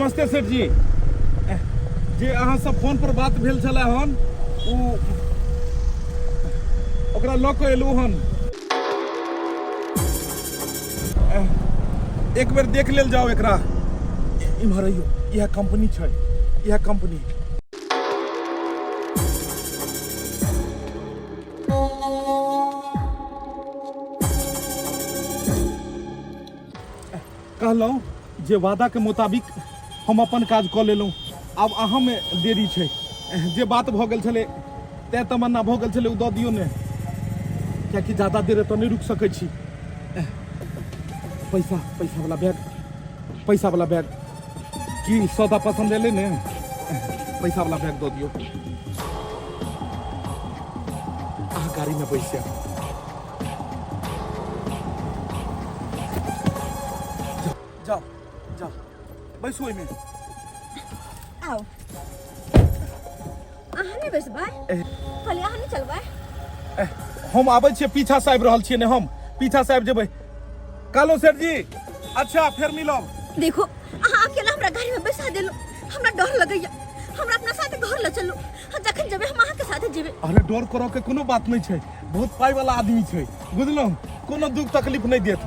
नमस्ते सेठ जी। जे अहाँ सब फोन पर बात भेल छलै हन ओ ओकरा लऽ कऽ एलहुँ हन। एक बेर देख लेल जाओ एकरा। इम्हर अइयो, इएह कंपनी छै, इएह कंपनी। कहलहुँ जे वादाके मुताबिक हम अपन काज कऽ लेलहुँ, आब अहाँमे देरी छै। जे बात भऽ गेल छलै तैँ तमन्ना भऽ गेल छलै, ओ दऽ दियौ ने, कियाकि ज्यादा देर एतऽ नहि रुकि सकै छी। पैसा, पैसा वाला बैग, पैसा वाला बैग। की सौदा पसंद एलै ने? पैसा वाला बैग दऽ दियौ। अहाँ गाड़ीमे बैस जाउ। जाओ जाओ, बैसू ओहिमे। आओ, अहाँ नहि बैसबै? कहलियै अहाँ नहि चलबै? हम आबै छियै, पीछा से आबि रहल छियै ने, हम पीछा से आबि जेबै। कालो सेठ जी, अच्छा फेर मिलब। देखो, अहाँ अकेला हमरा गाड़ी में बैसा देलहुँ, हमरा डर लगैया। हमरा अपना साथ घर ल चलू, जखन जेबै हम अहाँके साथे जेबै। अरे डर करऽ के कोनो बात नहि छै, बहुत पाइ वाला आदमी छै, बुझलहुँ? कोनो दुख तकलीफ नहि देत।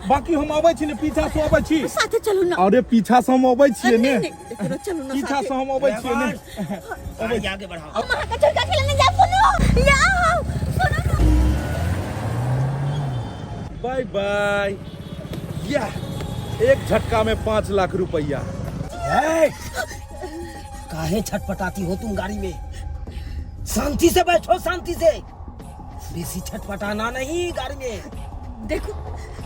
बाकी हम अबै छी ने, पीछा से अबै छी। साथे चलू ना। अरे पीछा से हम अबै छियै ने। नहीं, नहीं, देखो, चलू ना पीछा साथे। से हम अबै छियै ने। गाड़ी आगे बढ़ाओ। हम अहाँके छोड़ि अकेले नहि जायब। सुनू या सुनू ना। बाय बाय। या एक झटका में 5 लाख रुपया। ए, काहे छटपटाती हो तुम गाड़ी में? शांति से बैठो, शांति से, बेसी छटपटाना नहीं गाड़ी में। देखो,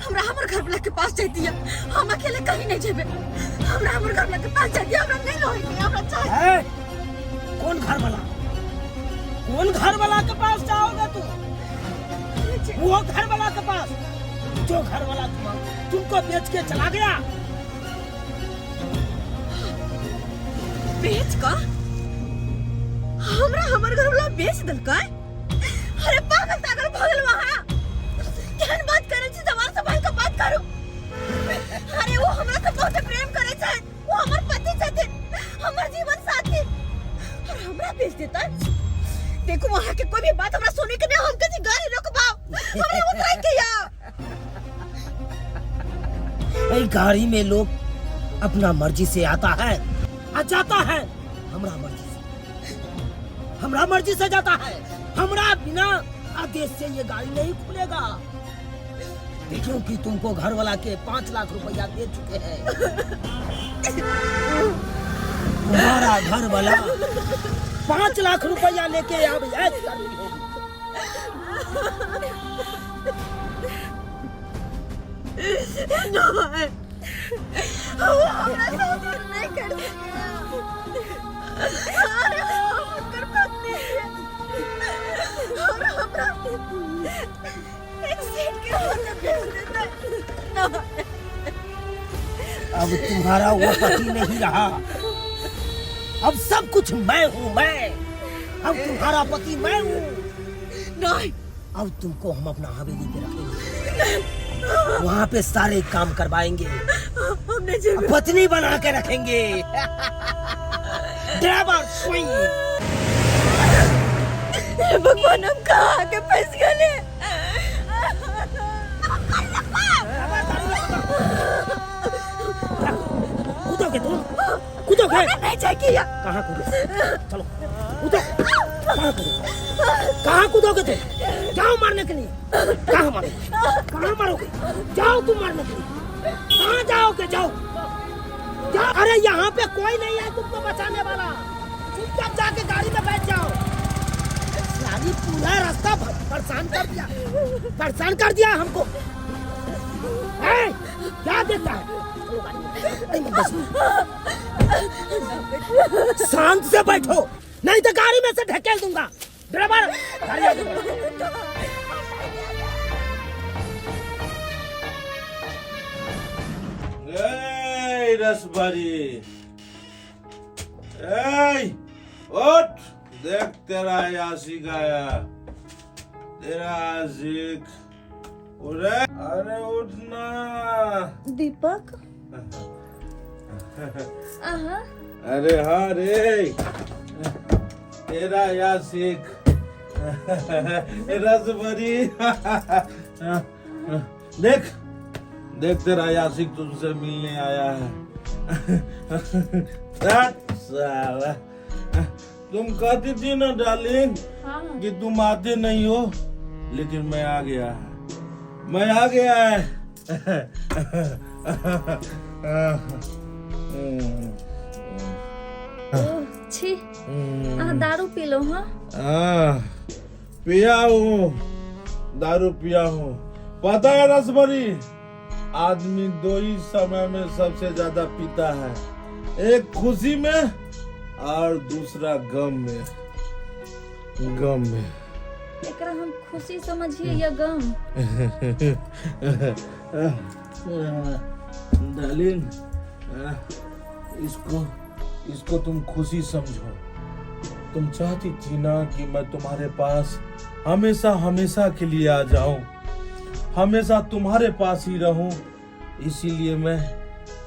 हमरा हमर घर वाला के पास जाय दिया, हम अकेले कहीं नहीं जेबे। हमरा हमर घर वाला के पास जाय दिया, हमरा नहीं रहे के, हमरा चाहे। ए, कौन घर वाला? कौन घर वाला के पास जाओगे तू? वो घर वाला के पास जो घर वाला तुमको बेच के चला गया। बेच का? हमरा हमर घर वाला बेच देलकै? अरे पागल तागल भऽ गेल वहाँ? केहन बात करै छी, जवान से भाई के बात करू। अरे वो हमरा से बहुत प्रेम करै छै, वो हमर पति छथिन, हमर जीवन साथी, और हमरा बेच देता? देखो, वहाँ के कोई भी बात हमरा सुने के नहीं, हम कहीं गाड़ी रोकबाओ, हमरा उतराई के या। ए गाड़ी में लोग अपना मर्जी से आता है आ जाता है, हमरा मर्जी से, हमरा मर्जी से जाता है, हमरा बिना आदेश से ये गाड़ी नहीं खुलेगा। क्योंकि तुमको घर वाला के 5 लाख रुपया दे चुके हैं। तुम्हारा घर वाला 5 लाख रुपया लेके अब ऐश करनी होगी। नहीं, वो हमरा साथ नहीं कर सकता। अरे हम हुनकर पत्नी छियै और हमरा एक सेठ के हाथ भेज देतै? नहीं। अब तुम्हारा वो पति नहीं रहा, अब सब कुछ मैं हूँ, मैं। अब तुम्हारा पति मैं हूँ। नहीं। अब तुमको हम अपना हवेली पे रखेंगे, वहाँ पे सारे काम करवाएंगे, हम नहीं जेबे। पत्नी बना के रखेंगे। ड्राइवर सुई। हे भगवान, हम कहाँ आके फंस गए? कूदोगे तुम? कूदोगे? नहीं जाएगी यार। कहाँ कूदोगे? चलो कूदो। कहाँ कूदोगे? कहाँ कूदोगे तुम? जाओ मारने के लिए। कहाँ मारोगे? कहाँ मारोगे? जाओ तुम मारने के लिए। कहाँ जाओगे? जाओ जाओ। अरे यहाँ पे कोई नहीं है तुमको बचाने वाला, चुपचाप जाके गाड़ी में बैठ जाओ। साली पूरा रास्ता परेशान कर दिया, परेशान कर दिया हमको। ए, क्या देखता है? चलो गाड़ी में। नहीं, मत बस। शांत से बैठो, नहीं तो गाड़ी में से ढकेल दूंगा। ड्राइवर गाड़ी आगे बढ़ाओ। ए रसभरी, ए उठ, देख तेरा आशिक आया, तेरा आशिक। अरे अरे उठ ना। दीपक, अहाँ अरे हाँ रे, तेरा यासिक रसभरी। देख देख, तेरा यासिक तुमसे मिलने आया है। हट, साला। तुम कहती थी ना डार्लिंग हाँ कि तुम आते नहीं हो, लेकिन मैं आ गया है, मैं आ गया है। ओ छी, अहाँ दारू पीलो? हाँ। हाँ, पिया हूँ, दारू पिया हूँ। पता है रसभरी, आदमी दो ही समय में सबसे ज्यादा पीता है, एक खुशी में और दूसरा गम में, गम में। एकरा हम खुशी समझिए या गम? डार्लिंग, इसको इसको तुम खुशी समझो। तुम चाहती थी ना कि मैं तुम्हारे पास हमेशा हमेशा के लिए आ जाऊं, हमेशा तुम्हारे पास ही रहूं, इसीलिए मैं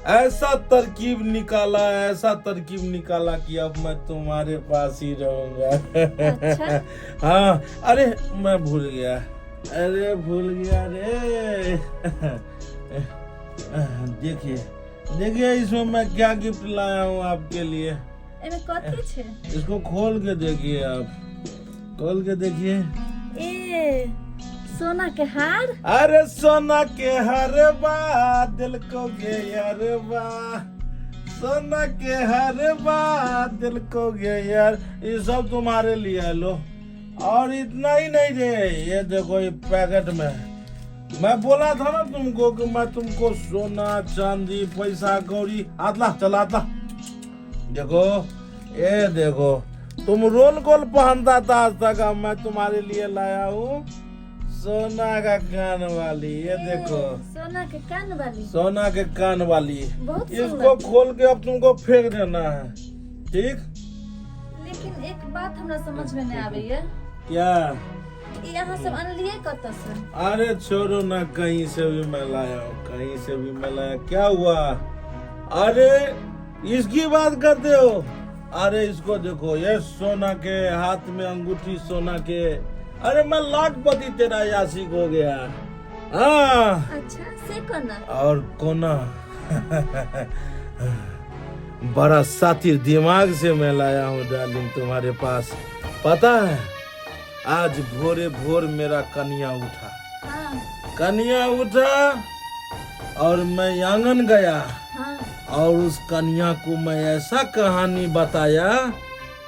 ऐसा तरकीब निकाला, ऐसा तरकीब निकाला कि अब मैं तुम्हारे पास ही रहूंगा। अच्छा। हाँ, अरे मैं भूल गया, अरे भूल गया रे। देखिए देखिए, इसमें मैं क्या गिफ्ट लाया हूँ आपके लिए। एमे कथी छै? इसको खोल के देखिए, आप खोल के देखिए। ए, सोना के हार? अरे सोना के हर बा, दिल को गे यार बा, सोना के हर बा, दिल को गे यार। ये सब तुम्हारे लिए है, लो। और इतना ही नहीं रे, ये देखो, ये पैकेट में। मैं बोला था ना तुमको कि मैं तुमको सोना चांदी पैसा कौड़ी। हाथ ला, चल हाथ ला। देखो, ये देखो, तुम रोल गोल पहनता था आज तक, अब मैं तुम्हारे लिए लाया हूँ सोना का कान वाली। ये देखो। सोना के कान वाली? सोना के कान वाली। बहुत इसको सुंदर। खोल के अब तुमको फेंक देना है, ठीक? लेकिन एक बात हमरा समझ में नहीं आबैया। क्या? ई अहाँ सब अनलियै कतऽ से? अरे छोड़ो ना, कहीं से भी मैं लाया हूँ, कहीं से भी मैं लाया। क्या हुआ? अरे इसकी बात करते हो? अरे इसको देखो, ये सोना के हाथ में अंगूठी सोना के। अरे मैं लाखपति तेरा यासिक हो गया। हाँ। अच्छा, से कोना? और कोना, बड़ा सातिर दिमाग से मैं लाया हूँ डार्लिंग तुम्हारे पास। पता है, आज भोरे भोर मेरा कनिया उठा। कनिया उठा और मैं आंगन गया और उस कन्या को मैं ऐसा कहानी बताया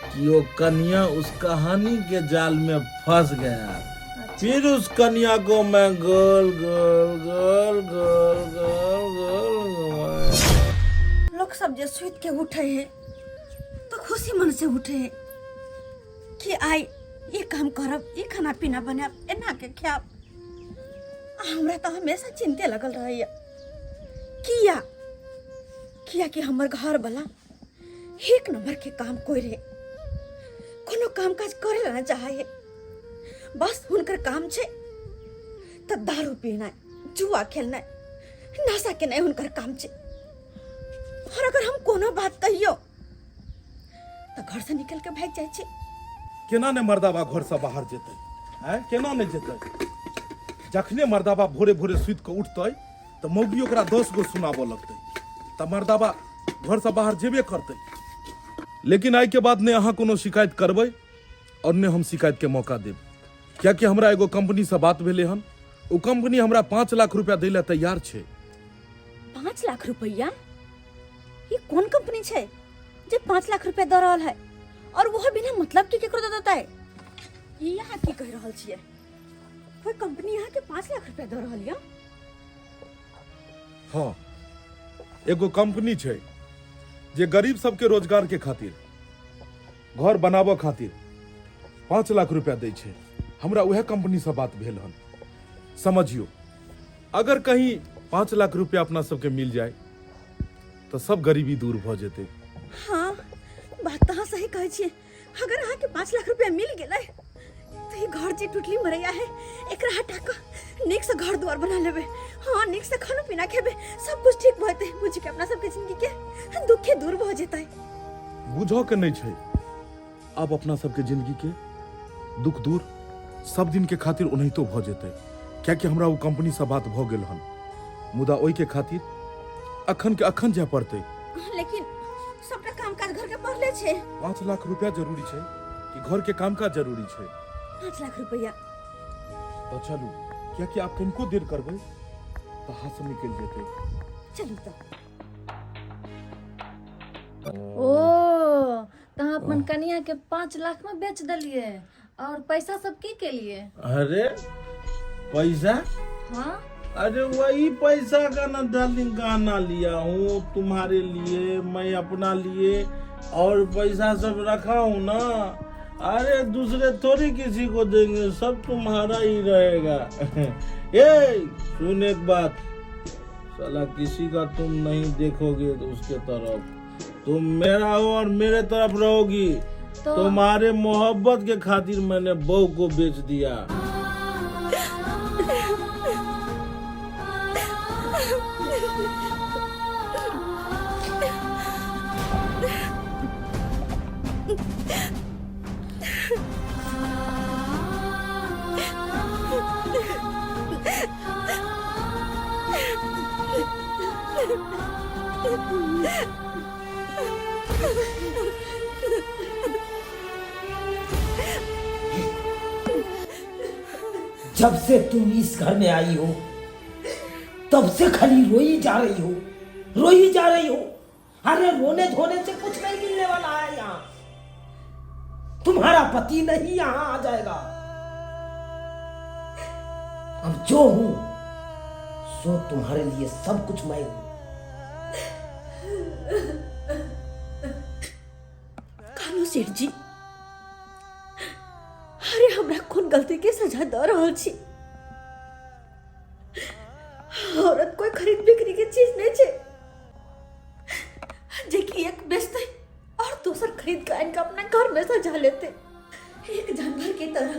कि वो कन्या उस कहानी के जाल में फंस गया। फिर उस कन्या को मैं गोल गोल गोल गोल गोल गोल घुमाया। लोग सब जे सुति के उठे है तो खुशी मन से उठे है कि आइ ई काम करब, ई खाना पीना बनायब, एना के खायब। आ हमरा तऽ हमेशा चिंते लगल रहैया। किया? किया कि हमर घर वाला एक नंबर के काम कोई रहे, कोनो काम काज करे ला ना चाहे है। बस हुनकर काम छै तऽ दारू पीनाइ, जुआ खेलनाइ, नशा केनाइ हुनकर काम छै। और अगर हम कोनो बात कहियो तऽ घर से निकल के भागि जाइ छै। केना ने मर्दाबा घरसँ बाहर जेतै? आँय, केना नहि जेतै? जखने मर्दाबा भोरे भोरे सुति कऽ उठतै तऽ मौगी ओकरा 10 गो सुनाबऽ लगतै, तऽ मर्दाबा घरसँ बाहर जेबे करतै। लेकिन आइके बाद ने अहाँ कोनो शिकायत करबै और ने हम शिकायतके मौका देब, कियाकि हमरा एगो कंपनीसँ बात भेलै हन। ओ कंपनी हमरा 5 लाख रुपया दै लए तैयार छै। 5 लाख रुपया? ई कोन कंपनी छै जे 5 लाख रुपया दऽ रहल है, और वो बिना मतलब के केकरो दऽ देतै? ई अहाँ की कहि रहल छियै? कोई कंपनी अहाँ के 5 लाख रुपया दऽ रहल यऽ? हाँ, एगो कंपनी छै जे गरीब सबके रोजगार के खातिर, घर बनाबऽ खातिर 5 लाख रुपया दै छै। हमरा उएह कंपनी से बात भेल हन। समझियो, अगर कहीं 5 लाख रुपया अपना सबके मिल जाए तऽ सब गरीबी दूर भऽ जेतै। हाँ, बात तऽ अहाँ सही कहै छियै। अगर अहाँके 5 लाख रुपया मिल गेलै तऽ ई घर जे टूटली मरैया है एकरा हटा कऽ नीक से घर द्वार बना लेबै। हाँ, नीक से खाना पीना खेबै, सब कुछ ठीक भऽ जेतै। बुझि के अपना सबके जिंदगी के दुखे दूर भऽ जेतै। बुझऽ के नहि छै, आब अपना सबके जिंदगी के दुख दूर सब दिन के खातिर ओनाहितो भऽ जेतै, कियाकि हमरा ओ कंपनी से बात भऽ गेल हन। मुदा ओहि के खातिर अखन के अखन जाय पड़तै। लेकिन सबटा काम काज घर के पड़ले छै। 5 लाख रुपया जरूरी छै कि घर के काम काज जरूरी छै? 5 लाख रुपया। तऽ चलू, कियाकि आब कनिको देर करबै तऽ हाथ से निकलि जेतै। चलू तऽ। ओ तऽ अहाँ अपन कनिया के 5 लाख में बेच देलिए और पैसा सब की केलिए? अरे पैसा? हाँ। अरे वही पैसा का ना डार्लिंग गहना लिया हूँ तुम्हारे लिए, मैं अपना लिए, और पैसा सब रखा हूँ ना। अरे दूसरे थोड़ी किसी को देंगे, सब तुम्हारा ही रहेगा। ए सुन एक बात, साला किसी का तुम नहीं देखोगे उसके तरफ, तुम मेरा हो और मेरे तरफ रहोगी। तो तुम्हारे मोहब्बत के खातिर मैंने बहू को बेच दिया। जब से तुम इस घर में आई हो तब से खाली रोई जा रही हो, रोई जा रही हो। अरे रोने धोने से कुछ नहीं मिलने वाला है यहाँ। तुम्हारा पति नहीं यहाँ आ जाएगा। अब जो हूं सो तुम्हारे लिए सब कुछ मैं हूं। कानू सेठ जी, अरे हमरा कोन गलती के सजा द रहल छी? औरत कोई खरीद बिक्री के चीज नहीं छे जे कि एक बेचते और दोसर खरीद के आन के अपना घर में सजा लेते। एक जानवर के तरह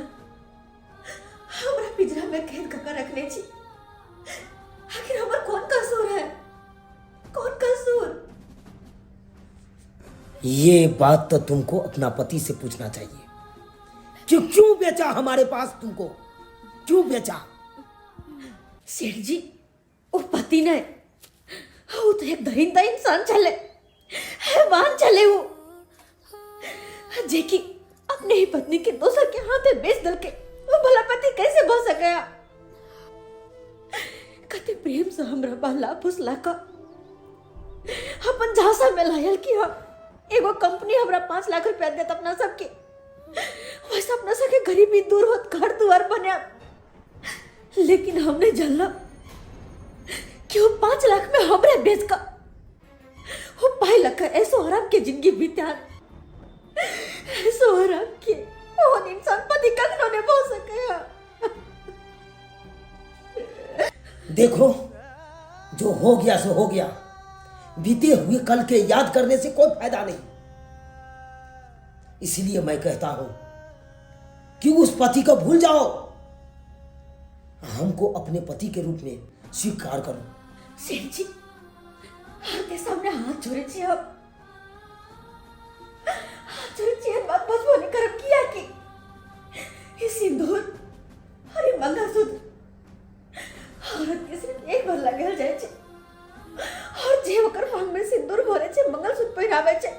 हमरा पिंजरा में कैद कर रखने छी। आखिर हमर कौन कसूर है? कौन कसूर? ये बात तो तुमको अपना पति से पूछना चाहिए कि क्यों बेचा हमारे पास तुमको, क्यों बेचा? सेठ जी, वो पति नहीं, वो तो एक दरिंदा इंसान चले, हैवान चले वो, जे कि अपने ही पत्नी के दोसर के हाथे बेच दल के वो भला पति कैसे बच सका? कते प्रेम से हमरा बहला फुसला का अपन झांसा में लायल कि हम एगो कंपनी हमरा 5 लाख रुपया देत अपना सबके, वैसे अपना सबके गरीबी दूर होत, घर दुआर बने। लेकिन हमने जानला कि वो 5 लाख में हमरे बेच का वो पाई लख ऐसो आराम के जिंदगी बीता, ऐसो आराम के वो इंसान पति कखनो नहीं हो सके। देखो जो हो गया सो हो गया, बीते हुए कल के याद करने से कोई फायदा नहीं। इसलिए मैं कहता हूं कि उस पति को भूल जाओ, हमको अपने पति के रूप में स्वीकार करो। सेठ जी, हाथ के सामने हाथ जोड़े छी हम, हाथ जोड़े छी, बात बचपन करब किया कि ये सिंदूर और ये मंगलसूत्र औरत के सिर्फ एक बार लगल जाय छै, और जे ओकर मांग में सिंदूर भरे छै, मंगलसूत्र पहिरावे छै,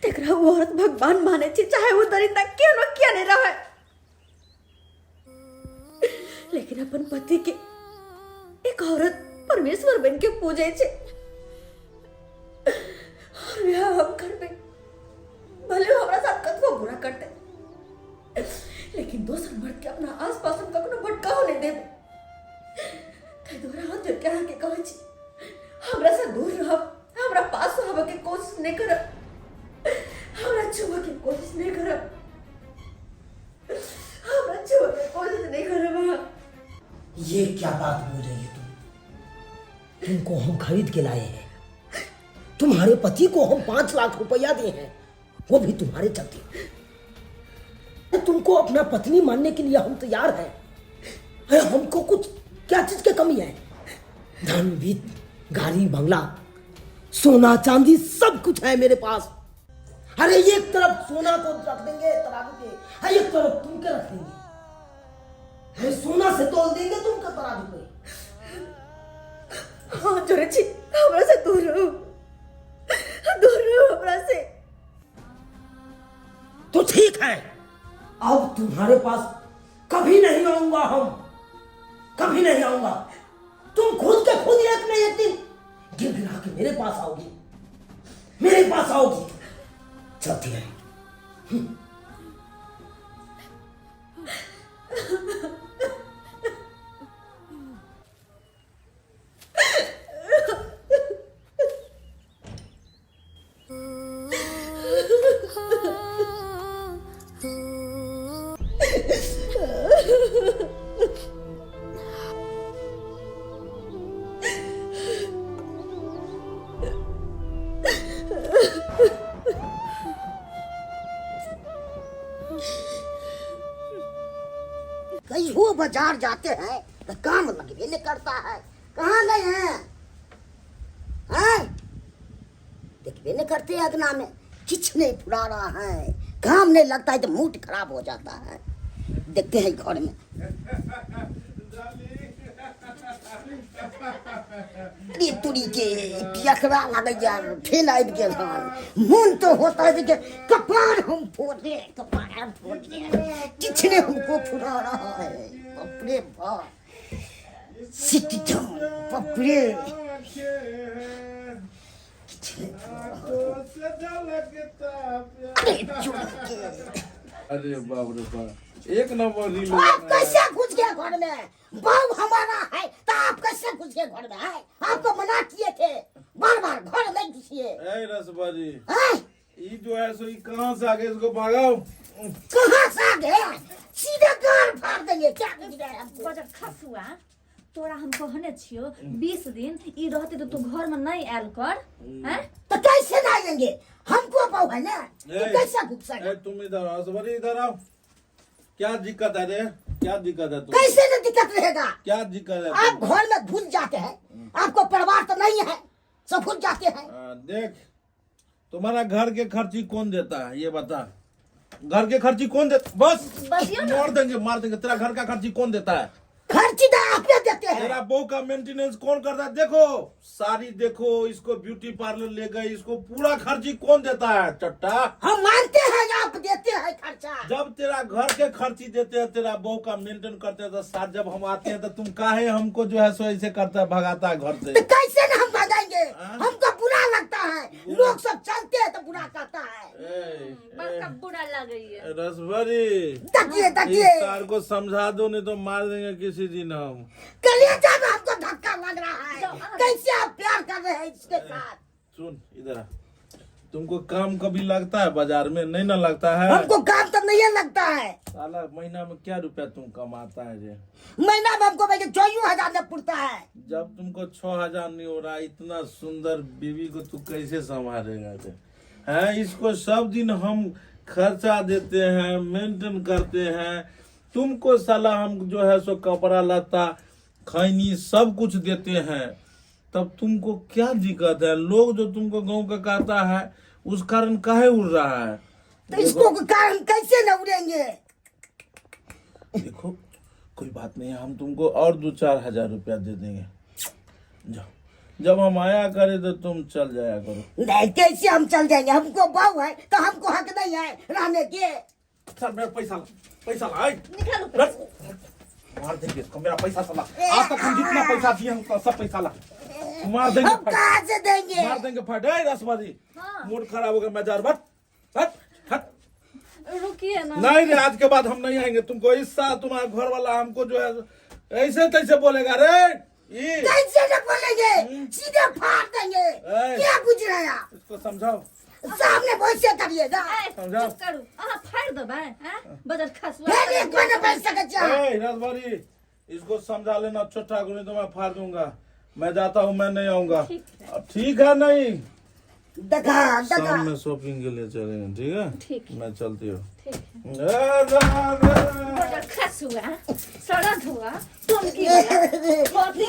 तेकरा वो औरत भगवान माने छै, चाहे वो दरिंदा क्यों न किया नहीं रहे। लेकिन अपन पति के एक औरत परमेश्वर बन के पूजे छै, और ब्याह हम करबे, भले वो हमरा साथ कतबो बुरा करते, लेकिन दोसर मर्द के अपना आस पास हम कखनो भटकाव नहीं देबे। ताहि दुआरे हाथ जोड़ के अहाँके कहै छी, हमरा से दूर रहब, हमरा पास आबऽ के कोशिश नहीं करब, हमरा छुबऽ के कोशिश नहीं करब, हमरा छुबऽ के कोशिश नहीं करब अहाँ। ये क्या बात बोल रही है तुम? तुमको हम खरीद के लाए हैं, तुम्हारे पति को हम 5 लाख रुपया दिए हैं, वो भी तुम्हारे चलते। तुमको अपना पत्नी मानने के लिए हम तैयार हैं। अरे हमको कुछ क्या चीज की कमी है? धन वित्त, गाड़ी बंगला, सोना चांदी सब कुछ है मेरे पास। अरे एक तरफ सोना को रख देंगे तराजू पे, अरे एक तरफ तुमके रख देंगे। अरे सोना से तोल देंगे तुमके तराजू पे। हाँ जोरे छी, हमरा से दूर रहो, दूर रहो हमरा से। तो ठीक है, अब तुम्हारे पास कभी नहीं आऊंगा, हम कभी नहीं आऊंगा। तुम खुद के खुद एक न एक दिन गिर गिरा के मेरे पास आओगी, मेरे पास आओगी। चलती है। कहीं बाजार जाते हैं तो काम लगबे नहीं करता है। कहाँ गए हैं? हैं? देखबे नहीं करते अगना में, किछ नहीं फुरा रहा है, काम नहीं लगता है तो मूड खराब हो जाता है। देखते हैं घर में। अरे तुरी के पियखरा लगैया फेन आबि गेल हन। मोन तो होता है कि कपार हम फोड़ दे, कपार हम फोड़ दे, किछ नहीं हमको फुरा रहा है। बाप रे बाप, सिट जाओ बाप रे, किछ नहीं फुरा रहा है। अरे चोरी के, अरे बाप रे बाप, एक नंबर रील। आप कैसे घुस गए घर में? बहू हमारा है तो आप कैसे घुस गए घर में? है आपको मना किए थे बार बार घर नहीं घुसिए। ए रसबाजी, हैं? ई जो है सो ई कहाँ से आ गए? इसको भगाओ। कहाँ से आ गए? सीधे गार फाड़ देंगे। क्या घुस गए हमको? बजर खसुआ, तोरा हम कहने छियो 20 दिन ई रहते तो तू घर में नहीं आयल कर। हैं? तो कैसे ना आएंगे? हमको बहू है ना, तो ए, कैसे घुस ए तुम इधर आओ रसबाजी, इधर आओ। क्या दिक्कत है रे? क्या दिक्कत है तुम? कैसे ना दिक्कत रहेगा? क्या दिक्कत है? आप घर में घुस जाते हैं, आपको परिवार तो नहीं है, सब घुस जाते हैं। देख, तुम्हारा घर के खर्ची कौन देता है ये बता। घर के खर्ची कौन देता? बस बसियो ना। मार देंगे, मार देंगे। तेरा घर का खर्ची कौन देता है? खर्ची तो आप ही देते हैं। तेरा बहू का मेंटेनेंस कौन करता है? देखो सारी, देखो इसको ब्यूटी पार्लर ले गई, इसको पूरा खर्ची कौन देता है? चट्टा। हम मानते हैं आप देते हैं खर्चा। जब तेरा घर के खर्ची देते हैं, तेरा बहू का मेंटेन करते हैं, तो साथ जब हम आते हैं तो तुम काहे हमको जो है सो ऐसे करता है, भगाता है घर से? तो कैसे ना हम भगाएंगे? हमको बुरा लगता है, लोग सब चलते हैं तो बुरा कहता है। ए, बड़का बुरा लगैया। रसभरी, देखिए इस देखिए, सार को समझा दो, नहीं तो मार देंगे किसी दिन हम। कलेजा में हमको धक्का लग रहा है, कैसे आप प्यार कर रहे हैं इसके साथ? सुन इधर आ, तुमको काम कभी लगता है बाजार में? नहीं ना लगता है। हमको काम तो नहीं लगता है। साला महीना में क्या रुपया तुम कमाता है रे? महीना में हमको भाई 6,000 में पुरता है। जब तुमको 6,000 नहीं हो रहा, इतना सुंदर बीवी को तू कैसे संभालेगा रे? हैं, इसको सब दिन हम खर्चा देते हैं, मेंटेन करते हैं, तुमको साला हम जो है सो कपड़ा लत्ता खैनी सब कुछ देते हैं, तब तुमको क्या दिक्कत है? लोग जो तुमको गांव का कहता है उस कारण काहे उड़ रहा है? तो इसको कारण कैसे न उड़ेंगे? देखो कोई बात नहीं, हम तुमको और 2-4 हजार रुपया दे देंगे। जाओ, जब हम आया करे तो तुम चल जाया करो। नहीं, कैसे हम चल जाएंगे? हमको बहू है तो हमको हक नहीं है रहने के। सर मेरा पैसा ला, पैसा ला, आए। निकालो। रख। मार देंगे इसको, मेरा पैसा साला। आज तक हम जितना पैसा दिए हम सब पैसा ला। मार देंगे हम फट। कहाँ से देंगे? मार देंगे फट। ए रसबाजी, हाँ। मूड खराब हो गया, मैं जा रहा। हट, हट, हट। रुकिए ना। नहीं रे, आज के बाद हम नहीं आएंगे। तुमको इस साल तुम्हारा घर वाला हमको जो है ऐसे तैसे बोलेगा रे। ई, कैसे न बोलेंगे, सीधे फाड़ देंगे। ए। क्या गुज रहा है आप? इसको समझाओ। सामने वैसे करिएगा। ए, समझाओ। चुप करू, अहाँ फाड़ि देबै। हैं बजर खसुआ, फिर एक बार न बैठ सके जा। ए रसबारी, इसको समझा लेना छोटा को, नहीं तो मैं फाड़ दूंगा। मैं जाता हूँ, मैं नहीं आऊंगा। ठीक ठीक है। नहीं देखा देखा। शाम में शॉपिंग के लिए चलेंगे, ठीक है? ठीक है। मैं चलती हूँ। ठीक है। ए, राधे। बड़ा खस हुआ, सड़द हुआ, तुम की वाला?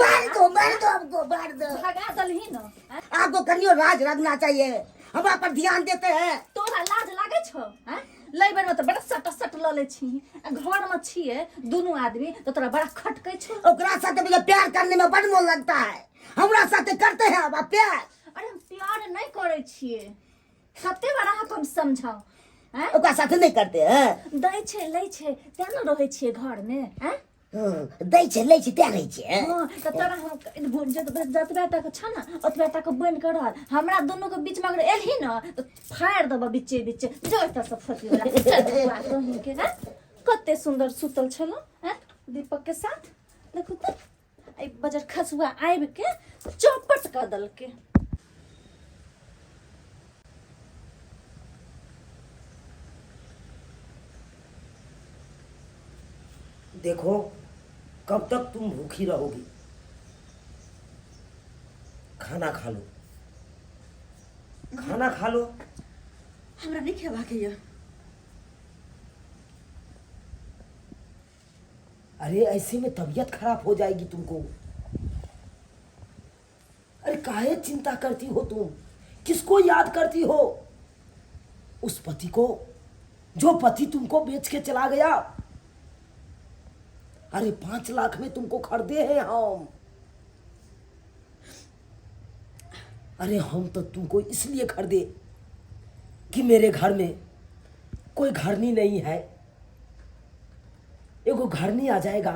मार दो, मार दो हमको, मार दो। भगा दलही न आँय? आपको कनियो राज रखना चाहिए, हमरा पर ध्यान देते हैं। तोरा लाज लागे छौ आँय? लै बेर में तऽ बड़ा सट सट लऽ लै छी आ घर में छियै दुनू आदमी तऽ तोरा बड़ा खटकै छौ। ओकरा साथे मुझे प्यार करने में बड़ मोन लगता है, हमरा साथे करते हैं अब प्यार। अरे हम प्यार नहीं करै छियै, कते बार अहाँके हम समझाउ आँय? ओकरा साथे नहीं करते हैं। दै छै लै छै तें ने रहै छियै घरमे आँय? हाँ, दै छै लै छै तें रहै छियै। हाँ, तऽ तोरा हम जतबे तक छ ने ओतबे तक बनि कऽ रहल, हमरा दुनूके बीचमे अगर एलही ने तऽ फाड़ि देबऽ बीचे बीचे। जो एतऽ से फोटो वाला। चल बौआ तोहीके, आँय? कते सुन्दर सुतल छलहुँ आँय दीपक के साथ, देखू तऽ एहि बजर खसुआ आबि के चौपट कऽ देलकै। देखो कब तक तुम भूखी रहोगी, खाना खा लो, खाना खा लो। हमरा नहीं खेबाक ये। अरे ऐसे में तबीयत खराब हो जाएगी तुमको। अरे काहे चिंता करती हो तुम, किसको याद करती हो? उस पति को जो पति तुमको बेच के चला गया। अरे 5 लाख में तुमको खरीदे हैं हम। अरे हम तो तुमको इसलिए खरीदे कि मेरे घर में कोई घरनी नहीं है, एगो घरनी आ जाएगा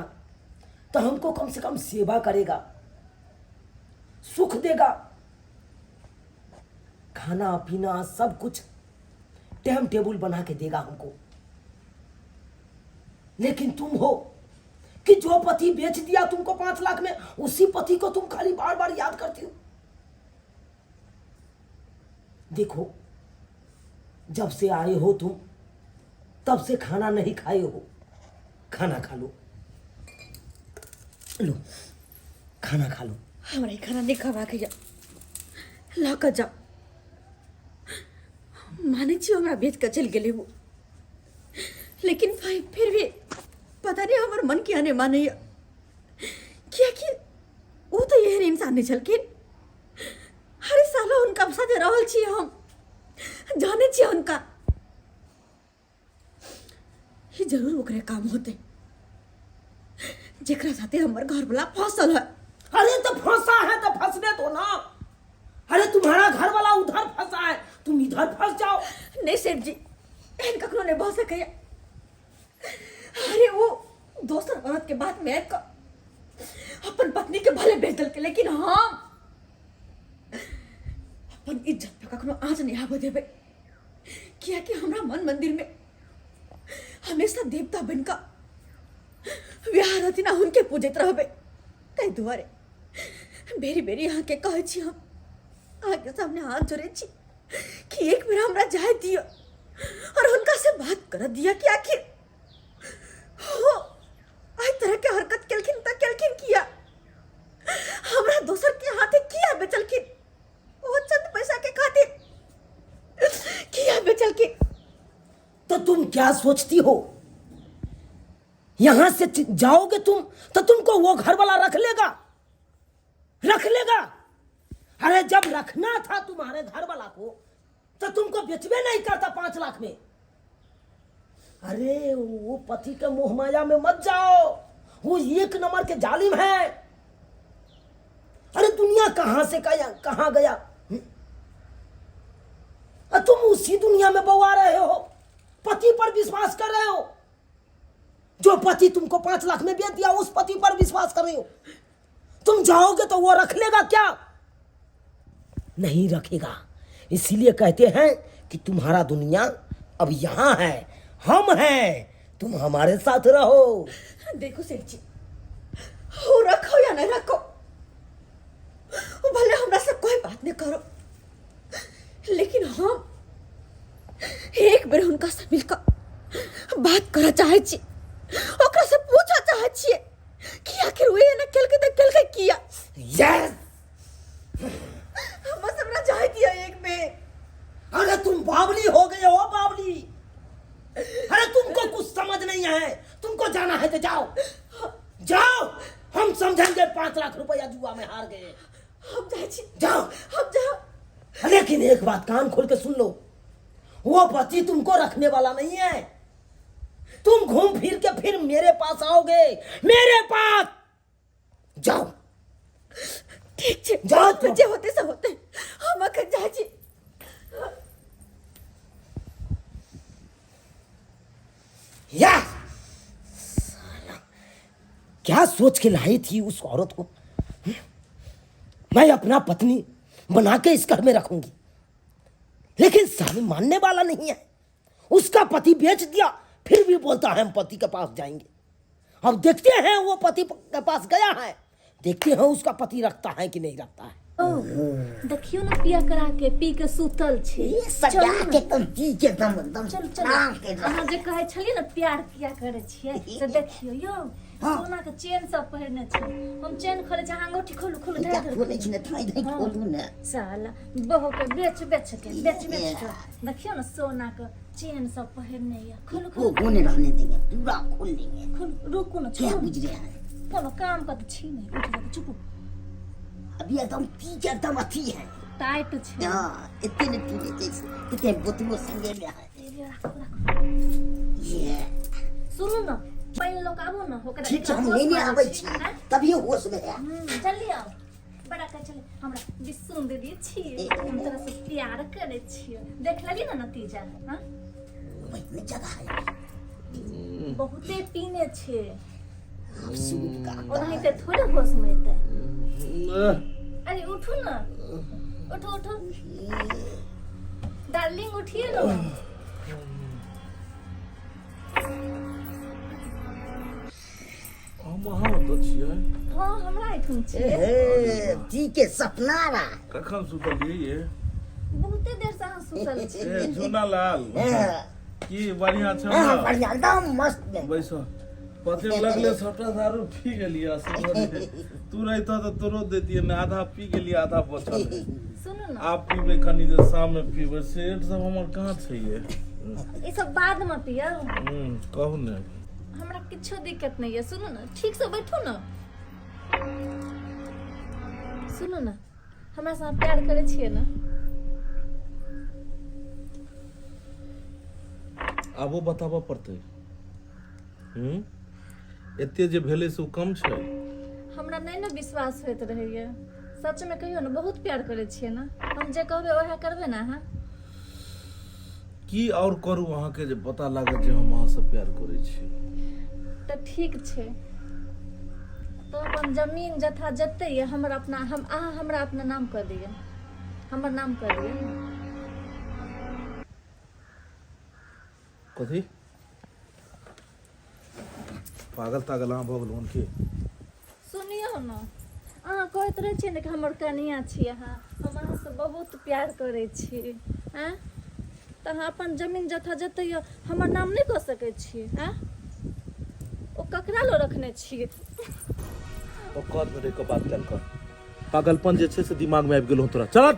तो हमको कम से कम सेवा करेगा, सुख देगा, खाना पीना सब कुछ टाइम टेबुल बना के देगा हमको। लेकिन तुम हो कि जो पति बेच दिया तुमको 5 लाख में, उसी पति को तुम खाली बार बार याद करती हो। देखो जब से आए हो तुम तब से खाना नहीं खाए हो, खाना खा लो, लो खाना खा लो। हमरा ई खाना नहीं खबाक यऽ, लऽ कऽ जाउ। मानै छी हमरा बेच कऽ चलि गेलै ओ, लेकिन भाई फिर भी पता नहीं हमर मन किया नहीं मानैया, कियाकि ओ तऽ एहन इंसान नहि छलखिन। हर सालो हुनका साथे रहल छी हम, जानै छियै हुनका, ई जरूर ओकरे काम होतै जेकरा साथे हमर घरवाला फंसल है। अरे तो फंसा है तो फंसने दो ना। अरे तुम्हारा घर वाला उधर फंसा है, तुम इधर फंस जाओ। नहीं सेठ जी, एहन कखनो नहीं भऽ सकैया। अरे वो दोसर औरत के बात में आबि कऽ अपन पत्नी के भले बेच देलकै, लेकिन हम अपन इज्जत पे कखनो आँच नहीं आबऽ देबै, कियाकि हमरा मन मंदिर में हमेशा देवता बनि कऽ विवाह रहथिन आ हुनके पूजैत रहबै। ताहि दुआरे बेरी बेरी अहाँके कहै छी, हम अहाँके सामने हाथ जोड़ै छी कि एक बेर हमरा जाय दिअ और हुनका से बात करऽ दिअ कि आखिर हो एहि तरह के हरकत केलखिन तऽ केलखिन किया, हमरा दोसर के हाथे किया बेचलखिन, वो चंद पैसा के खातिर किया बेचलखिन। तो तुम क्या सोचती हो, यहां से जाओगे तुम तो तुमको वो घर वाला रख लेगा, रख लेगा। अरे जब रखना था तुम्हारे घर वाला को तो तुमको बेचबे नहीं करता 5 लाख में। अरे वो पति के मोह माया में मत जाओ, वो एक नंबर के जालिम है। अरे दुनिया कहां से कहां गया, और तुम उसी दुनिया में बौआ रहे हो, पति पर विश्वास कर रहे हो। जो पति तुमको 5 लाख में बेच दिया उस पति पर विश्वास कर रहे हो। तुम जाओगे तो वो रख लेगा क्या? नहीं रखेगा। इसीलिए कहते हैं कि तुम्हारा दुनिया अब यहाँ है, हम हैं, तुम हमारे साथ रहो। देखो सेठ जी, हो रखो या नहीं रखो, भले हमरा से कोई बात नहीं करो, लेकिन हम एक बेर हुनका से मिलकर बात करऽ चाहै छी, ओकरा से पूछऽ चाहै छियै कि आखिर ओ एना केलकै तऽ केलकै किया। यस। बस हमरा जाय दिअ एक बेर। हम समझेंगे 5 लाख रुपया जुआ में हार गए। हम जाइ छी। जाओ। हम जाओ। लेकिन एक बात कान खोल के सुन लो, वो पति तुमको रखने वाला नहीं है। तुम घूम फिर के फिर मेरे पास आओगे, मेरे पास। जाओ। ठीक छै। जाओ तुम। जे होतै से होतै, हम अखन जाइ छी। या साला, क्या सोच के लाई थी उस औरत को? मैं अपना पत्नी बना के इस घर में रखूंगी, लेकिन साली मानने वाला नहीं है। उसका पति बेच दिया, फिर भी बोलता है हम पति के पास जाएंगे। अब देखते हैं, वो पति के पास गया है, देखते हैं उसका पति रखता है कि नहीं रखता है। ओ देखियो ने, पिया करा के पी के सुतल छै। ये सजा चलू ने। के तुम पी के दम एकदम चलू चलू। आराम के अहाँ जे कहै छलियै ने, प्यार किया करै छियै, से देखियो यौ। हाँ। सोना के चेन सब पहिरने छै। हम चेन खोलै छी, अहाँ अंगूठी खोलू, खोलू। एकटा धरा धरा। खोलै छी ने, थाई थाई। हाँ। खोलू ने। साला बहू के बेच बेच के, बेच बेच के। देखियो ने, सोना के चेन सब पहिरने ये। खोलू। वो खोलू। कोने रहने देंगे, पूरा खोल लेंगे। खोलू, रुकू ने। क्या छोड़ू। बुझ रहे हैं? कोनो काम के तऽ छी नहि, उठि जाउ, चुपू। अभी एकदम पी के एकदम अथी है। टाइट छै। हाँ, इतने ने पी लेते, इतने बोतलो संगे में है। ए, राखू राखू। ये सुनू ने, पानि लऽ कऽ आबू ने ओकरा। ठीक छै, हम होश लेने मे आबै आबै छी। आँय? तभिए होश में है। जल्दी आउ। बड़ा कहै छलै हमरा बिसुन दीदी छी, हम तोरा से प्यार करै छियै। देख लेली ने नतीजा, हाँ? वही जगह है। बहुते पीने छै। आब शुरू का। ओनाहिते थोड़े होश मे एतै। अरे उठू ने, उठू उठू डार्लिंग, उठिए ना। हम अहाँ ओतऽ छियै? हाँ, हमरा एहिठाम छियै। हे जी के सपना रहा। कखन सुतलियै ये? बहुते देर से अहाँ सुतल छी। ए झूना लाल, की बढ़िया छौ? हाँ। ने? बढ़िया, एकदम मस्त में। बैसो। पते लगले सबटा दारू पी गेलियै असगरे। तू रहितह तऽ तोरो दैतियै ने। आधा पी गेलियै, आधा बचल है। सुनू ने। आब पीबै कनी देर, शाम मे पीबै। सेठ सब हमर कहाँ छै ये? ई सब बाद मे पियब। कहू ने। हमरा किछो दिक्कत नहीं है। सुनू ने, ठीक से बैठू ने। सुनू ने, हमरा से अहाँ प्यार करै छियै ने? आबो बताबऽ पड़तै? एते जे भेलै से ओ कम छै? हमरा नहि ने विश्वास होइत रहैया। सचमे कहियौ ने, बहुत प्यार करै छियै ने? हम जे कहबै वएह करबै ने अहाँ? की आओर करू अहाँके जे पता लागत जे हम अहाँसँ प्यार करै छी? तऽ ठीक छै, तऽ अपन जमीन जथा जते यऽ, हमर अपना हम अहाँ हमरा अपना नाम कऽ दिअ, हमर नाम कऽ दिअ ने। कथी? पागल तागल अहाँ भऽ गेलहुँ की? सुनियौ ने, अहाँ कहैत रहै छियै ने कि हमर कनिया छी अहाँ, हम अहाँसँ बहुत प्यार करै छी। आँय, तऽ अहाँ अपन जमीन जथा जते यऽ, हमर नाम नहि कऽ सकै छी? आँय, ओ ककरा लऽ रखने छियै? औकात में रहि कऽ बात कयल कर। पागलपन जे छै से दिमाग में आबि गेलहुँ तोरा। चल।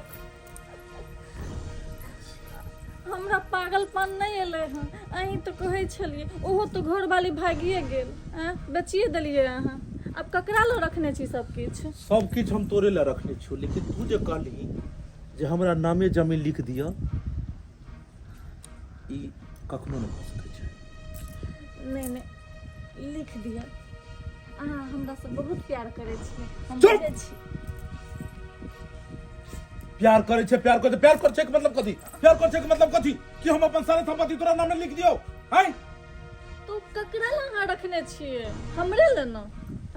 हमरा पागलपन नहि एलै हँ। अहीं तऽ कहै छलियै, ओहो तऽ घरवाली भागिए गेल। आँय, बेचिए देलियै अहाँ। आब ककरा लऽ रखने छी सब किछु? सब किछु हम तोरे लए रखने छियौ, लेकिन तू जे कहली जे हमरा नामे जमीन लिख दिअ, ई कखनो नहि भऽ सकै छै। नहि नहि, लिख दिअ। अहाँ हमरासँ बहुत प्यार करै छियै, हम चुप! बुझै छी। प्यार करै छै, प्यार करै छै, प्यार करै छै के मतलब कथी? प्यार करै छै के मतलब कथी? कि हम अपन सारा संपत्ति तोरा नामे लिख दियौ? हैं? तू ककरा लए अहाँ रखने छियै? हमरे लए ने?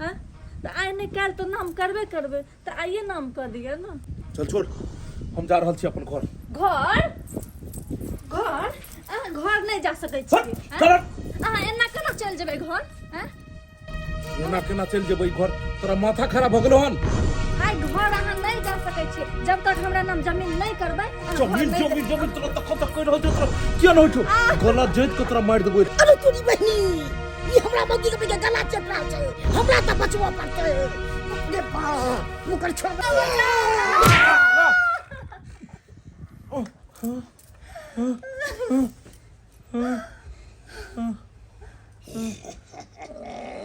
आँय, तऽ आइ नहि काल्हि तऽ नाम करबे करबै, तऽ आइए नाम कऽ दिअ ने। चल छोड़, हम जा रहल छी अपन घर। घर? घर? अहाँ घर नहि जा सकै छी। हट, आँय? चल। अहाँ एना केना चलि जेबै घर? आँय? एना केना चलि जेबै घर? तोरा माथा खराब भऽ गेलौ हन? आइ घर अहाँ नहि जा सकै छी। जब तक हमरा नाम जमीन नहि करबै, अहाँ घर जमीन नहि। जमीन जमीन, तोरा तखन तक कहि रहल छौ, तोरा किया नहि होइ छौ? गला जोति के तोरा मारि देबौ। अरे तोरी बहिनी, ई हमरा मौगी के पीछे गला चेप रहल छै। हमरा तऽ बचबऽ पड़तै। रे बा, ओकर छोड़।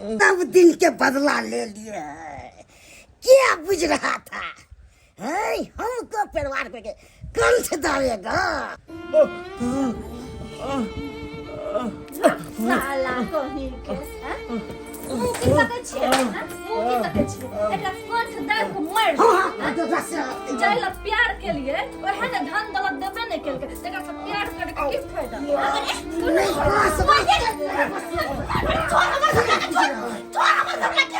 सब दिन के बदला ले लिए हैं। क्या बुझ रहा था हैं? हमको परिवार करके कंठ दावेगा। साला कहीं के हैं? मुँह की तकै छियै हैं? मुँह की तकै छियै एकरा कंठ दाबि कऽ मारि हाँ, दियौ, हाँ, हैं? तो बस जाहि लए प्यार केलियै ओएह ने धन दौलत देबे नहि केलकै, तकरा से प्यार करके की फायदा? नहीं, बस बस। छोड़ हमर घबरा के, छोड़ छोड़ हमर घबरा के।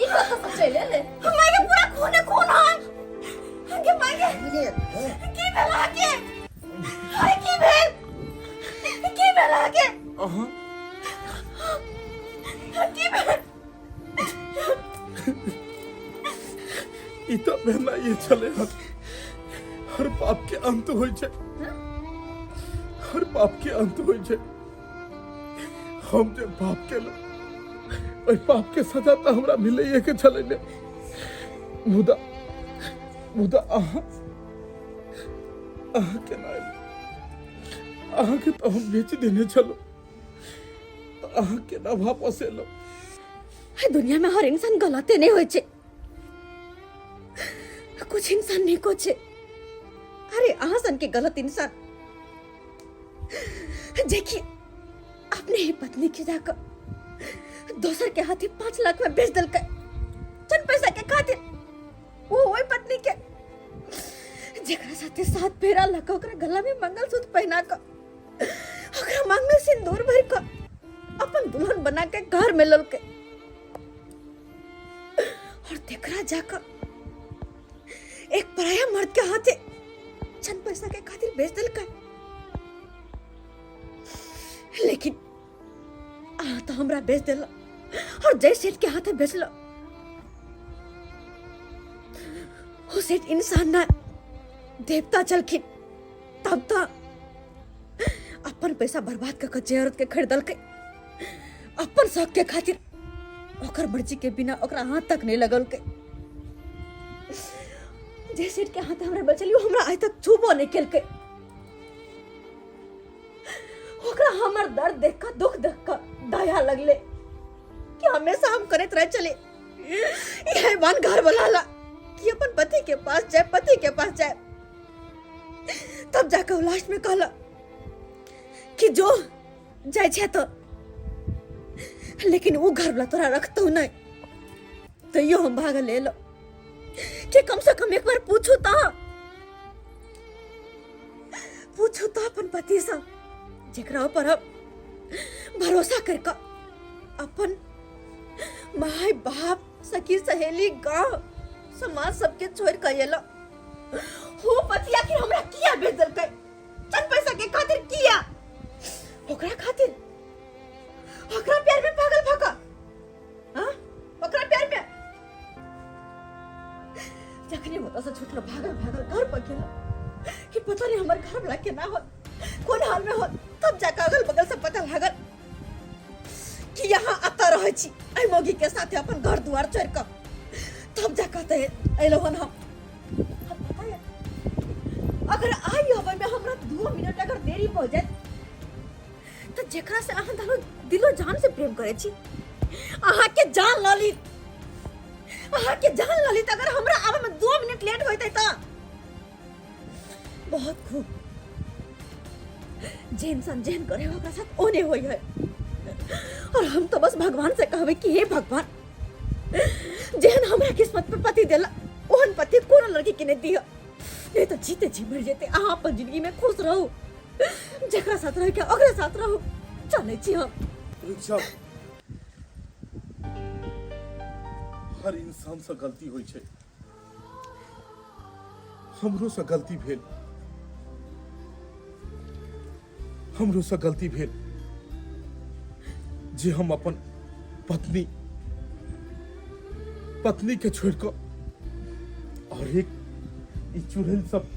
ई कतऽ से चलि एलै? माय के पूरा खूने खून हन के माय के। की भेल अहाँके? अरे की भेल, की भेल अहाँके? अहाँ की भेल? ई तऽ भेनाइए छलै हन। हर पाप के अंत होइ छै, हर पाप के अंत होइ छै। हम जे पाप केलहुँ ओहि पाप के सजा तऽ हमरा मिलैए के छलै ने। मुदा मुदा अहाँ अहाँ केना एलहुँ? अहाँके तऽ हम बेच देने छलहुँ, तऽ अहाँ केना वापस एलहुँ? एहि दुनिया में हर इंसान गलते नहीं होय छै, कुछ इंसान नीको छै। अरे अहाँ सन के गलत इंसान जेकि अपने ही पत्नी के जाकर दोसर के हाथी 5 लाख में बेच देलकै चंद पैसा के खातिर। वो वही पत्नी के जेकरा साथे सात फेरा लगा, ओकरा गला में मंगलसूत्र पहना कर, ओकरा मांग में सिंदूर भर कर अपन दुल्हन बना के घर में ललकै, और तेकरा जाकर एक पराया मर्द के हाथे चंद पैसा के खातिर बेच देलकै। लेकिन अहाँ तो हमरा बेच देला और जय सेठ के हाथे बेचला, ओ सेठ इंसान ना देवता चलखिन। तब तो अपन पैसा बर्बाद कर के जे औरत के खरीदलकै अपन शौक के खातिर, ओकर मर्जी के बिना ओकरा हाथ तक नहीं लगलकै। जे सेठ के हाथ हमरा बचली, हमरा आइ तक छूबो नहीं केलकै। ओकरा हमर दर्द देख कऽ, दुख देख कऽ दया लगले कि हमेशा हम करैत रह चले यह वन घर वाला कि अपन पति के पास जाए, पति के पास जाए। तब जाकर लास्ट में कहला कि जो जाए छे तो, लेकिन वो घर वाला तोरा रखतो नहीं। तैयो हम भाग ले लो कि कम से कम एक बार पूछू तो, पूछू तो अपन पति से जेकरा पर हम भरोसा करके अपन माय बाप सखी सहेली गांव समाज सबके छोड़ के अयलो। हो पति आखिर हमरा किया बेच देलकै चंद पैसा के खातिर? किया ओकरा खातिर, ओकरा प्यार में पागल भका, हाँ ओकरा प्यार में। जखनी होता से छुटलो भागल भागल घर पर गेलो कि पता नहीं हमर घर वाला केना हो, कोन हाल में हो। तब जाकर अगल बगल से पता लागल कि यहाँ आता रहे छी एहि मौगी के साथे अपन घर दुआर छोड़ कऽ। तब जाकर तऽ अयलहुँ हन हम। हम पता है अगर आई अबै में हमरा 2 मिनट अगर देरी भऽ जाए तऽ जेकरा से अहाँ धरो दिलो जान से प्रेम करै छी, अहाँ के जान लऽ ली, अहाँ के जान लऽ ली, तऽ अगर हमरा आबै में 2 मिनट लेट होइतै तऽ बहुत खूब। जे इंसान जेहन करे ओकरा साथ ओने होई है। और हम तो बस भगवान से कहबै कि हे भगवान, जेहन हमरा किस्मत पर पति देला ओहन पति कोनो लड़की के नहीं दिया, नहीं तो जीते जी मर जेते। अहाँ अपन जिंदगी में खुश रहू, जकरा साथ रह के ओकरा साथ रहू। चलै छी हम। रुक जाओ। हर इंसान से गलती होइ छै, हमरो से गलती भेल, हमरो से गलती भेल जे हम अपन पत्नी पत्नी के छोड़ कऽ और एक ई चुड़ैल सब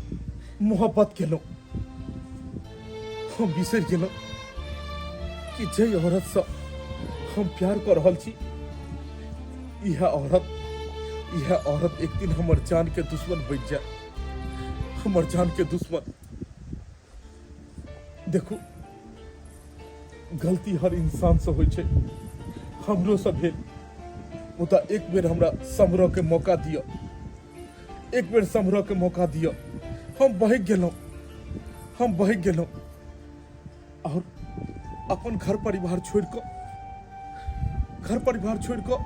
मोहब्बत केलहुँ। हम बिसरि गेलहुँ कि जाहि औरत से हम प्यार कऽ रहल छी, इएह औरत, इएह औरत एक दिन हमर जान के दुश्मन बनि जाय, हमर जान के दुश्मन। देखू गलती हर इंसान से होइ छै, हमरो से भेल, मुदा एक बेर हमरा सम्हरऽ के मौका दिअ, एक बेर सम्हरऽ के मौका दिअ। हम बहकि गेलहुँ, हम बहकि गेलहुँ और अपन घर परिवार छोड़ि कऽ, घर परिवार छोड़ि कऽ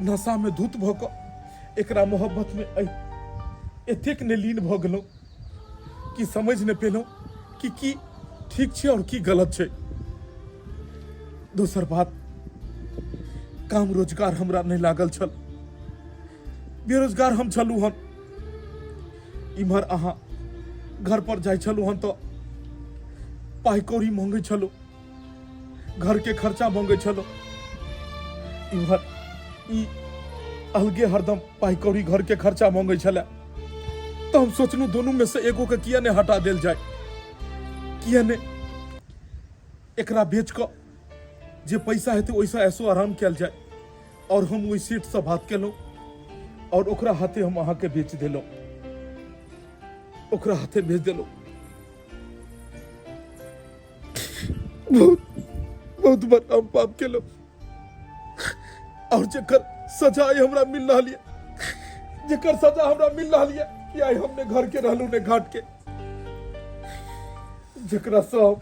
नशा में धुत भऽ कऽ एकरा मोहब्बत में एतेक ने लीन भऽ गेलहुँ कि समझ नहि पेलहुँ कि की ठीक छै और की गलत छै। दोसर बात, काम रोजगार हमरा नहि लागल छल, बेरोजगार हम छलहुँ हन। इम्हर अहाँ घर पर जाइ छलहुँ हन तऽ पाइ कौड़ी मांगै छलहुँ, घर के खर्चा मांगै छलहुँ। इम्हर ई अलगे हरदम पाइ कौड़ी घर के खर्चा मांगै छलै, तऽ हम सोचलहुँ दुनू में से एगो के किया नहि हटा देल जाय, किया नहि एकरा बेच कऽ जे पैसा हेतै ओहिसँ ऐसो आराम कयल जाय। और हम ओहि सेठसँ बात केलहुँ और ओकरा हाथे हम अहाँके बेच देलहुँ, ओकरा हाथे बेच देलहुँ। बहुत बहुत बड़ा हम पाप केलहुँ और जकर सजा आइ हमरा मिल रहल ये, जकर सजा हमरा मिल रहल ये कि आइ हम ने घर के रहलहुँ ने घाट के, जकरा सब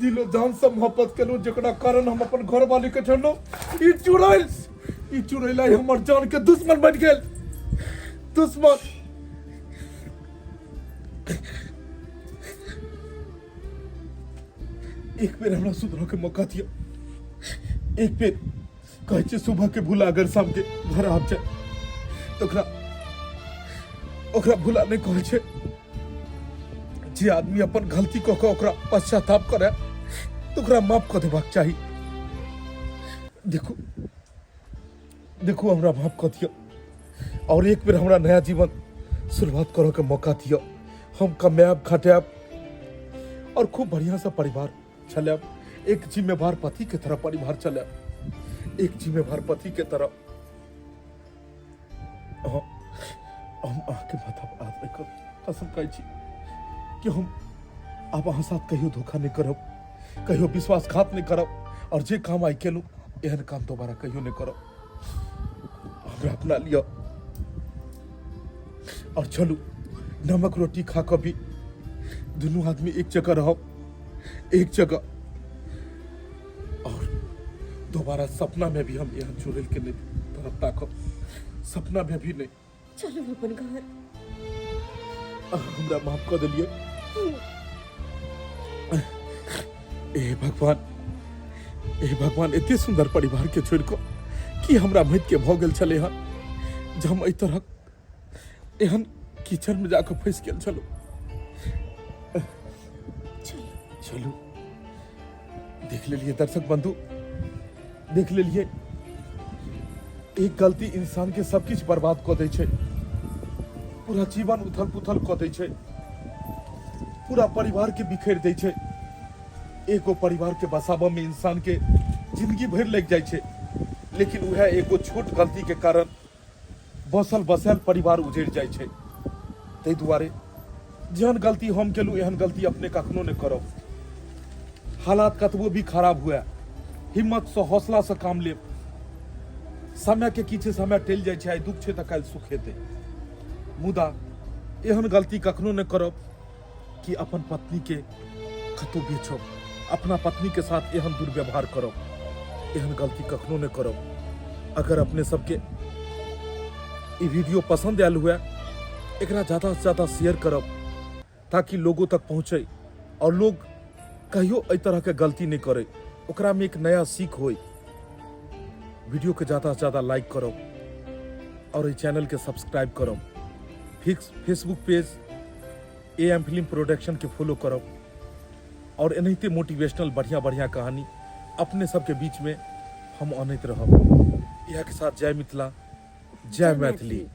दिलो जान से मोहब्बत केलहुँ, जकरा कारण हम अपन घर वाली के छोड़लहुँ, ई चुड़ैल, ई चुड़ैल आइ हमर जान के दुश्मन बनि गेल, दुश्मन। एक बेर हमरा सुधरऽ के मौका दिअ, एक बेर कहै छै सुबह के भूला अगर शाम के घर आबि जाय तऽ ओकरा भूला नहि कहै छै। जे आदमी अपन गलती कऽ कऽ ओकरा पश्चाताप करे तऽ ओकरा माफ कऽ देबाक चाही। देखू, देखू, हमरा माफ कऽ दिअ और एक बेर हमरा नया जीवन शुरुआत करऽ के मौका दिअ। हम कमायब खटायब और खूब बढ़िया से परिवार चलायब, एक जिम्मेवार पति के तरह परिवार चलायब, एक जिम्मेवार पति के तरह। हाँ, हम अहाँके माथा पर हाथ राखब, कसम खाइ छी कि हम आब अहाँ साथ कहियो धोखा नहि करब, कहियो विश्वासघात नहि करब और जे काम आइ केलहुँ एहन काम दोबारा कहियो नहि करब। हमरा अपना लिअ और चलू नमक रोटी खा कऽ भी दुनू आदमी एक जगह रहब, एक जगह। और दोबारा सपना में भी हम यहाँ चुड़ैल के नहीं तरफ ताकब, सपना में भी नहीं। चलू अपन घर। हमरा माफ कऽ देलियै। ए भगवान, ए भगवान, एते सुंदर परिवार के छोड़ कऽ की हमरा मत के भऽ गेल छलै हन जे हम एहि तरहक एहन कीचड़ में जाकऽ फंसि गेल छलहुँ। चलू, देख लेलिए दर्शक बंधु, देख लेलिए एक गलती इंसान के सब किछु बर्बाद कऽ दै छै, पूरा जीवन उथल पुथल कऽ दै छै, पूरा परिवार के बिखेर दै छै। एगो परिवार के बसाबऽ में इंसान के जिंदगी भरि लागि जाइ छै, लेकिन वएह एगो छोट गलती के कारण बसल बसायल परिवार उजड़ि जाइ छै। ताहि दुआरे जेहन गलती हम केलहुँ एहन गलती अपने कखनो नहि करब। हालात कतबो भी खराब हुए हिम्मतसँ हौसलासँ काम लेब। समयके की छै, समय टलि जाइ छै, आइ दुख छै तऽ काल्हि सुख हेतै। मुदा एहन गलती कखनो नहि करब कि अपन पत्नीके कतहु बेचब, अपना पत्नीके साथ एहन दुर्व्यवहार करब, एहन गलती कखनो नहि करब। अगर अपने सबके ई वीडियो पसंद आयल हुए एकरा ज़्यादा से ज़्यादा शेयर करब ताकि लोगों तक पहुँचे और लोग कहियो एहि तरह के गलती नहीं करे, ओकरा में एक नया सीख होए। वीडियो के ज़्यादा से ज़्यादा लाइक करब और इस चैनल के सब्सक्राइब करब। Facebook page A M film production के फॉलो करब और एनाहिते मोटिवेशनल बढ़िया बढ़िया कहानी अपने सबके बीच में हम अनैत रहब। इएह के साथ जय मिथिला, जय मैथिली।